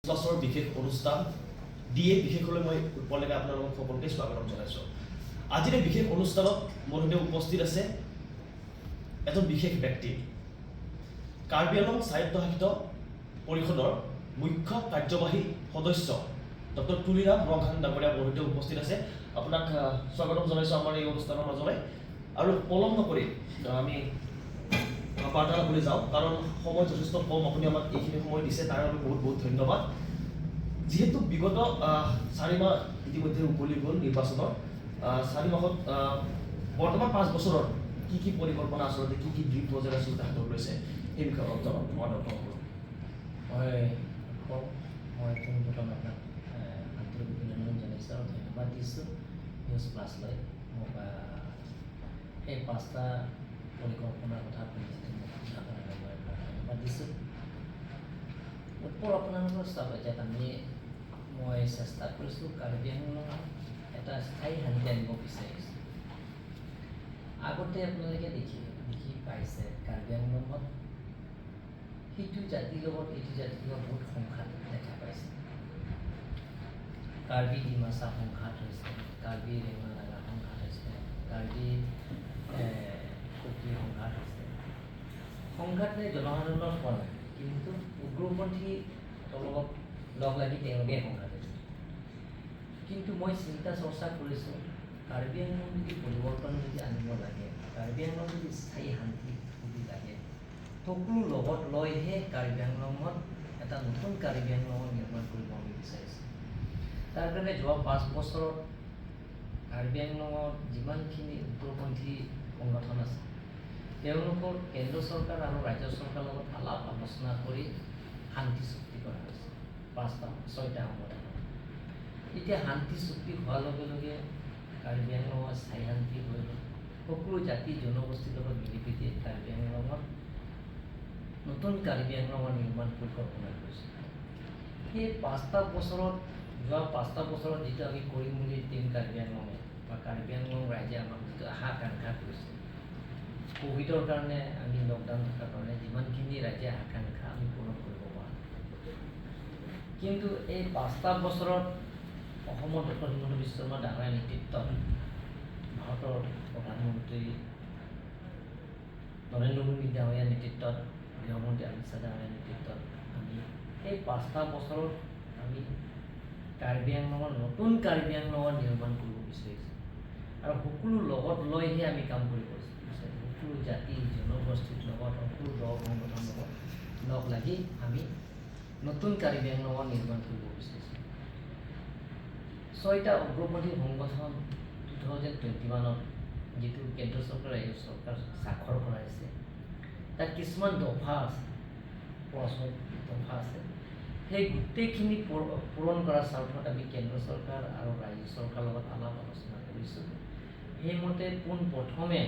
প্লাছৰ বিশেষ অনুষ্ঠান D A বিশেষলৈ মই উৎপল ডেকা আপোনালোক সকলোকে স্বাগতম জনাইছোঁ। আজিৰ এই বিশেষ অনুষ্ঠানত মোৰ সৈতে উপস্থিত আছে এজন বিশেষ ব্যক্তি, কাৰ্বি আংলং স্বায়ত্তশাসিত পৰিষদৰ মুখ্য কাৰ্যবাহী সদস্য ডক্টৰ তুলিৰাম ৰংহাং ডাঙৰীয়া মোৰ সৈতে উপস্থিত আছে। আপোনাক স্বাগতম জনাইছোঁ আমাৰ এই অনুষ্ঠানৰ মাজলৈ। আৰু পলম নকৰি আমি বাৰ্তালাপলৈ যাওঁ, কাৰণ সময় যথেষ্ট কম। আপুনি আমাক এইখিনি সময় দিছে, তাৰ বাবে বহুত বহুত ধন্যবাদ। যিহেতু বিগত 4 মাহ ইতিমধ্যে উকলি গ'ল নিৰ্বাচনৰ, 4 মাহত বৰ্তমান 5 বছৰৰ কি কি পৰিকল্পনা, আচলতে কি কি ড্ৰিম প্ৰজেক্ট আচলতে হাতত লৈছে, সেই বিষয়ে অলপ জনাওক আমাৰ দৰ্শকসকলক। মই কওঁ, মই পোনপ্ৰথমে আপোনাক আন্তৰিক অভিনন্দন জনাইছোঁ আৰু ধন্যবাদ দিছোঁ নিউজ প্লাছলৈ মোক সেই পাঁচটা পৰিকল্পনাৰ কথা আপুনি যিটো মোক সোধাৰ কাৰণে মই আপোনাক ধন্যবাদ দিছোঁ। উৎপল, আপোনালোকৰ চাওক, এতিয়া মই চেষ্টা কৰিছোঁ, কাৰ্বি আংলঙত এটা স্থায়ী শান্তি আনিব বিচাৰিছোঁ। আগতে আপোনালোকে দেখি দেখি পাইছে, কাৰ্বি আংলঙত সিটো জাতিৰ লগত এইটো জাতিৰ লগত বহুত সংঘাত দেখা পাইছে। কাৰ্বি ডিমাচা সংঘাত হৈছে, কাৰ্বি ৰেংমা নাগা সংঘাত হৈছে, কাৰ্বি কুকি সংঘাত হৈছে। সংঘাত মানে জনসাধাৰণৰ হোৱা নাই, কিন্তু উগ্ৰপন্থী লগত লগ লাগি তেওঁলোকে সংঘাত হৈছে। কিন্তু মই চিন্তা চৰ্চা কৰিছোঁ, কাৰ্বি আংলং যদি পৰিৱৰ্তন যদি আনিব লাগে, কাৰ্বি আংলং যদি স্থায়ী শান্তি যদি লাগে, সকলো লগত লৈহে কাৰ্বি আংলঙত এটা নতুন কাৰ্বি আংলঙৰ নিৰ্মাণ কৰিব আমি বিচাৰিছোঁ। তাৰ কাৰণে যোৱা 5 বছৰত কাৰ্বি আংলঙত যিমানখিনি উগ্ৰপন্থী সংগঠন আছে, তেওঁলোকৰ কেন্দ্ৰ চৰকাৰ আৰু ৰাজ্য চৰকাৰৰ লগত আলাপ আলোচনা কৰি শান্তি চুক্তি কৰা হৈছে পাঁচটা ছয়টা সংগঠনত। এতিয়া শান্তি চুক্তি হোৱাৰ লগে লগে কাৰ্বি আংলঙত স্থায়ী শান্তি হৈ গ'ল। সকলো জাতি জনগোষ্ঠীৰ লগত মিলি প্ৰীতি কাৰ্বি আংলঙত নতুন কাৰ্বি আংলঙৰ নিৰ্মাণ পৰিকল্পনা কৰিছোঁ। সেই 5টা বছৰত, যোৱা 5টা বছৰত যিটো আমি কৰিম বুলি টীম কাৰ্বি আংলঙে বা কাৰ্বি আংলং ৰাইজে আমাক যিটো আশা আকাংক্ষা কৰিছে, ক'ভিডৰ কাৰণে আমি লকডাউন থকাৰ কাৰণে যিমানখিনি ৰাইজে আকাংক্ষা আমি পূৰণ কৰিব পৰা নাই। কিন্তু এই 5টা বছৰত অসমৰ ডক্টৰ হিমন্ত বিশ্ব শৰ্মা ডাঙৰীয়াৰ নেতৃত্বত, ভাৰতৰ প্ৰধানমন্ত্ৰী নৰেন্দ্ৰ মোদী ডাঙৰীয়াৰ নেতৃত্বত, গৃহমন্ত্ৰী অমিত শ্বাহ ডাঙৰীয়াৰ নেতৃত্বত আমি এই 5টা বছৰত আমি কাৰ্বি আংলঙৰ নতুন কাৰ্বি আংলঙৰ নিৰ্মাণ কৰিব বিচাৰিছোঁ আৰু সকলো লগত লৈহে আমি কাম কৰিব বিচাৰিছোঁ। সকলো জাতি জনগোষ্ঠীৰ লগত, সকলো দল সংগঠনৰ লগত লগ লাগি আমি নতুন কাৰ্বি আংলঙৰ নিৰ্মাণ কৰিব বিচাৰিছোঁ। ছয়টা উগ্ৰপন্থী সংগঠন 2021ত যিটো কেন্দ্ৰ চৰকাৰ, ৰাজ্য চৰকাৰ স্বাক্ষৰ কৰাইছে, তাত কিছুমান দফা আছে, প্ৰশ্ন দফা আছে। সেই গোটেইখিনি পূৰণ কৰাৰ স্বাৰ্থত আমি কেন্দ্ৰ চৰকাৰ আৰু ৰাজ্য চৰকাৰৰ লগত আলাপ আলোচনা কৰিছোঁ। সেইমতে পোনপ্ৰথমে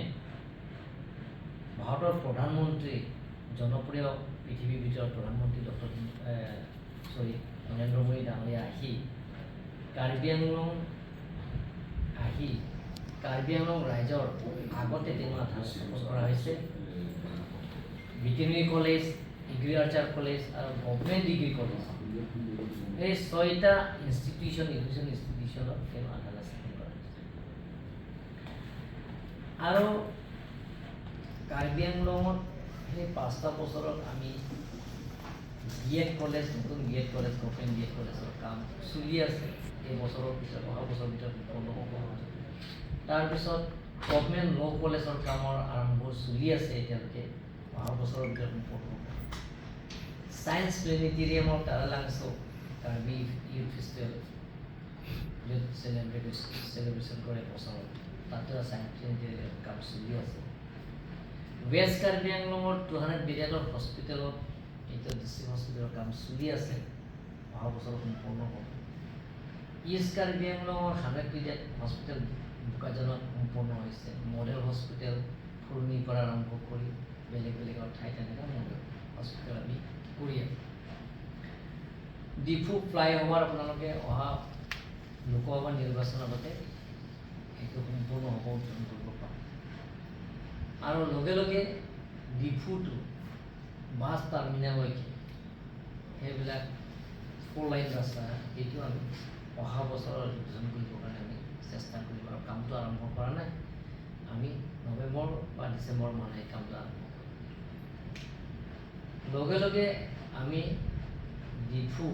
ভাৰতৰ প্ৰধানমন্ত্ৰী, জনপ্ৰিয় পৃথিৱীৰ ভিতৰত প্ৰধানমন্ত্ৰী ডক্টৰ চৰি নৰেন্দ্ৰ মোদী ডাঙৰীয়া আহি কাৰ্বি আংলং আহি কাৰ্বি আংলং ৰাইজৰ আগতে তেওঁ আধাৰ স্থাপন কৰা হৈছে ভেটেৰিনেৰী কলেজ, এগ্ৰিকালচাৰ কলেজ আৰু গভমেণ্ট ডিগ্ৰী কলেজ। এই ছয়টা ইনষ্টিটিউশ্যন, এডুকেশ্যন ইনষ্টিটিউশ্যনত তেওঁ আধাৰ স্থাপন কৰা হৈছে। আৰু কাৰ্বি আংলঙত সেই 5টা বছৰত আমি বি এড কলেজ, নতুন B Ed college, government B Ed কলেজৰ কাম চলি আছে। এই বছৰৰ পিছত, অহা বছৰৰ ভিতৰত সম্পূৰ্ণ হ'ব। তাৰপিছত গভমেণ্ট ল' কলেজৰ কামৰ আৰম্ভ চলি আছে এতিয়ালৈকে, অহা বছৰৰ ভিতৰত সম্পূৰ্ণ হ'ব। ছায়েন্স প্লেনেটেৰিয়ামৰ তাৰালাংছ' কাৰ্বি ইউথ ফেষ্টিভেল য'ত চেলিব্ৰেশ্যন কৰে বছৰত, তাতো ছায়েন্স প্লেনেটেৰিয়ামৰ কাম চলি আছে। ৱেষ্ট কাৰ্বি আংলঙৰ 200 বেডৰ হস্পিটেলত, এতিয়া ডিষ্ট্ৰিক্ট হস্পিটেলৰ কাম চলি আছে, অহা বছৰত সম্পূৰ্ণ হ'ব। ইষ্ট কাৰ্বি আংলঙৰ 100 বেডেড হস্পিটেল বোকাজানত সম্পূৰ্ণ হৈছে। মডেল হস্পিটেল ফুৰণিৰ পৰা আৰম্ভ কৰি বেলেগ বেলেগ ঠাইত এনেকুৱা মডেল হস্পিটেল আমি কৰি আছোঁ। ডিফু ফ্লাইঅভাৰ আপোনালোকে অহা লোকসভা নিৰ্বাচনৰ আগতে সেইটো সম্পূৰ্ণ হ'ব, উদ্বোধন কৰিব পাৰোঁ। আৰু লগে লগে ডিফুটো বাছ টাৰ্মিনেললৈকে সেইবিলাক ফ'ৰ লাইন ৰাস্তা, সেইটো আমি অহা বছৰত উদ্বোধন কৰিবৰ কাৰণে আমি চেষ্টা কৰিম আৰু কামটো আৰম্ভ কৰা নাই। আমি নৱেম্বৰ বা ডিচেম্বৰ মানত এই কামটো আৰম্ভ কৰিম। লগে লগে আমি Diphu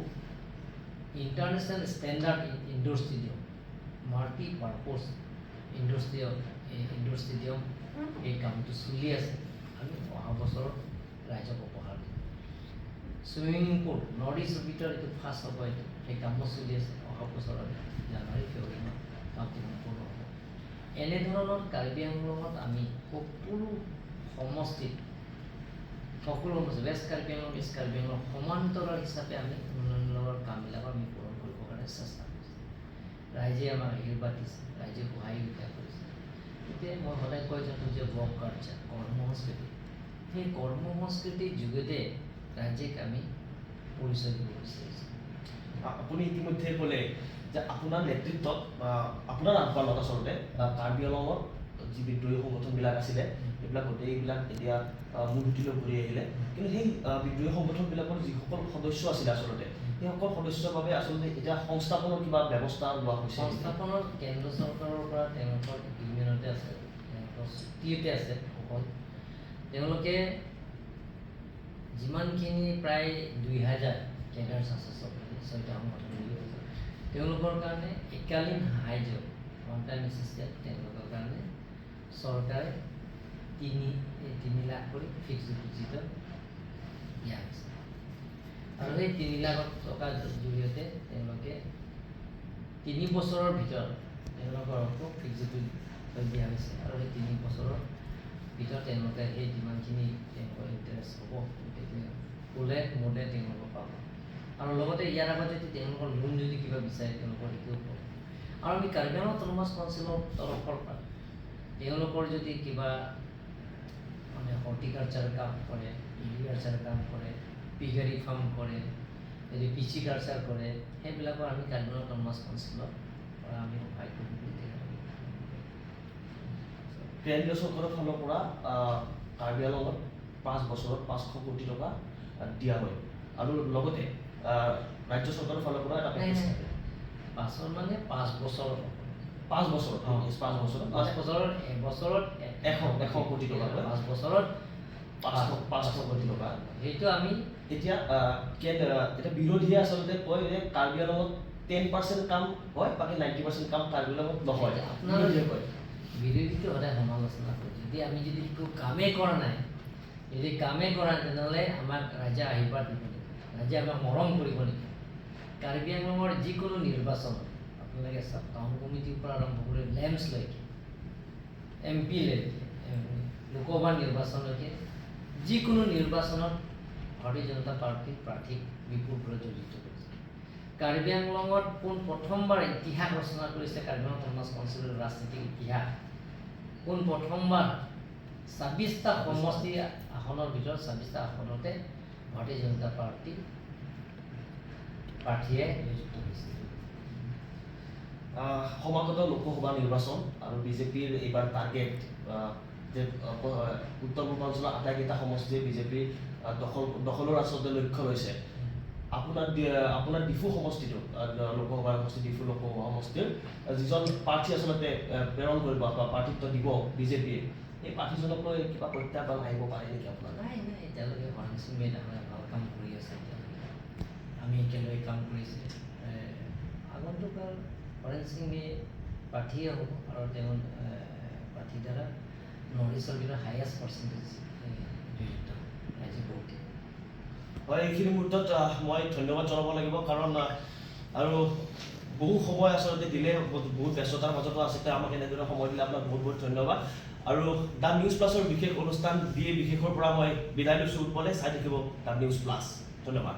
international standard indoor stadium, multi purpose indoor stadium, এই কামটো চলি আছে। আমি অহা বছৰত ৰাইজক উপহাৰ দিম। চুইমিং পুল নৰ্থ ইষ্টৰ ভিতৰত এইটো ফাৰ্ষ্ট হ'ব। এইটো সেই কামো চলি আছে। অহা বছৰত জানুৱাৰী ফেব্ৰুৱাৰী মাহত কামটো সম্পূৰ্ণ হ'ব। এনেধৰণৰ কাৰ্বি আংলঙত আমি সকলো সমষ্টিত, সকলো সমষ্টি, ৱেষ্ট কাৰ্বি আংলং, ইষ্ট কাৰ্বি আংলং সমান্তৰাল হিচাপে আমি উন্নয়নমূলক কামবিলাকো আমি পূৰণ কৰিবৰ কাৰণে চেষ্টা কৰিছোঁ। ৰাইজে আমাক আশীৰ্বাদ দিছে, ৰাইজে সহায়িকা কৰিছে। গতিকে মই সদায় কৈ থাকোঁ যে ৱৰ্ক কালচাৰ, কৰ্ম সংস্কৃতি, সেই কৰ্ম সংস্কৃতিৰ যোগেদি ৰাজ্যিক আমি পৰিচয় দিব বিচাৰিছোঁ। আপুনি ইতিমধ্যে ক'লে যে আপোনাৰ নেতৃত্বত বা আপোনাৰ আহ্বানত আচলতে কাৰ্বি আংলঙত যি বিদ্ৰোহী সংগঠনবিলাক আছিলে, সেইবিলাক গোটেইবিলাক এতিয়া মূলসুঁতিলৈ ঘূৰি আহিলে। কিন্তু সেই বিদ্ৰোহী সংগঠনবিলাকৰ যিসকল সদস্য আছিলে, আচলতে সেইসকল সদস্যৰ বাবে আচলতে এতিয়া সংস্থাপনৰ কিবা ব্যৱস্থা লোৱা হৈছে নেকি? সংস্থাপনৰ কেন্দ্ৰ চৰকাৰৰ পৰা তেওঁলোকৰ এগ্ৰিমেণ্টতে আছে, তেওঁলোকৰ চুক্তিতে আছে। অকল তেওঁলোকে যিমানখিনি প্ৰায় 2000 কেডাৰ্ছ আছে, চব ছয়টা সংগঠন মিলি, তেওঁলোকৰ কাৰণে একালীন সাহাৰ্য, ওৱান টাইম এছিষ্টেঞ্চ, তেওঁলোকৰ কাৰণে চৰকাৰে 3 লাখ কৰি ফিক্স ডিপ'জিটত দিয়া হৈছে। আৰু সেই 3 লাখ টকাৰ জৰিয়তে তেওঁলোকে 3 বছৰৰ ভিতৰত তেওঁলোকৰ আকৌ ফিক্স ডিপ'জিট দিয়া হৈছে। আৰু সেই 3 বছৰৰ ভিতৰত তেওঁলোকে সেই যিমানখিনি তেওঁলোকৰ ইণ্টাৰেষ্ট হ'ব, গোটেইখিনি সুদে মূলে তেওঁলোকে পাব। আৰু লগতে ইয়াৰ আগত যদি তেওঁলোকৰ লোন যদি কিবা বিচাৰে, তেওঁলোকৰ সেইটোও পাব। আৰু আমি কাৰ্বি আংলং অট'নমাছ কাউন্সিলৰ তৰফৰ পৰা তেওঁলোকৰ যদি কিবা মানে হৰ্টিকালচাৰ কাম কৰে, এগ্ৰিকালচাৰ কাম কৰে, পিগাৰী ফাৰ্ম কৰে, যদি পিচিকালচাৰ কৰে, সেইবিলাকো আমি কাৰ্বি আংলং অট'নমাছ কাউন্সিলৰ পৰা আমি সহায় কৰিম বুলি তেখেতলোকক। কেন্দ্ৰীয় চৰকাৰৰ ফালৰ পৰা কাৰ্বি আংলঙত 5 বছৰত 500 কোটি টকা দিয়া হয় আৰু লগতে ৰাজ্য চৰকাৰৰ ফালৰ পৰা এটা নাই, পেকেজ নাই। থাকে। পাঁচৰ মানে 5 বছৰত হ'ব। 5 বছৰত। অঁ। 5 বছৰত। 5 বছৰত, এবছৰত 100 কোটি টকা। 5 বছৰত 500 কোটি টকা। সেইটো আমি এতিয়া এতিয়া বিৰোধীয়ে আচলতে কয় যে কাৰ্বি আংলঙত 10% কাম হয়, বাকী 90% কাম কাৰ্বি আংলঙত নহয়। আপোনাৰ বিৰোধীয়ে কয়। বিৰোধীটো সদায় সমালোচনা কৰে। যদি আমি যদি একো কামেই কৰা নাই, যদি কামেই কৰা নাই, তেনেহ'লে আমাক ৰাইজে আশীৰ্বাদ দিব নেকি? ৰাইজে আমাক মৰম কৰিব নেকি? কাৰ্বি আংলঙৰ যিকোনো নিৰ্বাচনত আপোনালোকে চাওক, টাউন কমিটিৰ পৰা আৰম্ভ কৰি লেম্পছলৈকে, এম পিলৈকে, লোকসভা নিৰ্বাচনলৈকে, যিকোনো নিৰ্বাচনত ভাৰতীয় জনতা পাৰ্টীৰ প্ৰাৰ্থীক বিপুল ভোটত জয়যুক্ত কৰিছে। কাৰ্বি আংলঙত পোন প্ৰথমবাৰ ইতিহাস ৰচনা কৰিছে। কাৰ্বি আংলং অট'নমাছ কাউন্সিলৰ ৰাজনীতিক ইতিহাস পোন প্ৰথমবাৰ 26টা সমষ্টি আসনৰ ভিতৰত 26টা আসনতে ভাৰতীয় জনতা পাৰ্টী প্ৰাৰ্থীয়ে জয়যুক্ত হৈছে। সমাগত লোকসভা নিৰ্বাচন আৰু বিজেপিৰ এইবাৰ টাৰ্গেট যে উত্তৰ পূৰ্বাঞ্চলৰ আটাইকেইটা সমষ্টিয়ে বিজেপিৰ দখলৰ আচলতে লক্ষ্য লৈছে। আপোনাৰ ডিফু সমষ্টিটো, লোকসভা সমষ্টি, ডিফু লোকসভা সমষ্টিৰ যিজন প্ৰাৰ্থী আচলতে প্ৰেৰণ কৰিব বা প্ৰাৰ্থিত্ব দিব বিজেপিয়ে, সেই প্ৰাৰ্থীজনক লৈ কিবা প্ৰত্যাহ্বান আহিব পাৰে নেকি আপোনাৰ? নাই নাই এতিয়ালৈকে হৰেণ সিং ডাঙৰীয়া ভাল কাম কৰি আছে। এতিয়ালৈকে আমি একেলগে কাম কৰিছে। আগন্তুক হৰেণ সিং প্ৰাৰ্থীয়ে হ'ব আৰু তেওঁ প্ৰাৰ্থীৰ দ্বাৰা নৰ্থ ইষ্টৰ ভিতৰত হায়েষ্ট পাৰ্চেণ্টেজ জয়যুক্ত হ'ব, ৰাইজে ভোট দিব। হয়, এইখিনি মুহূৰ্তত মই ধন্যবাদ জনাব লাগিব, কাৰণ আৰু বহু সময় আচলতে দিলে, বহুত বহুত ব্যস্ততাৰ মাজতো আছে, তেওঁ আমাক এনেদৰে সময় দিলে। আপোনাক বহুত বহুত ধন্যবাদ। আৰু the news প্লাছৰ বিশেষ অনুষ্ঠান বি এ বিশেষৰ পৰা মই বিদায় লৈছোঁ। উৎপলে চাই থাকিব the news plus. ধন্যবাদ।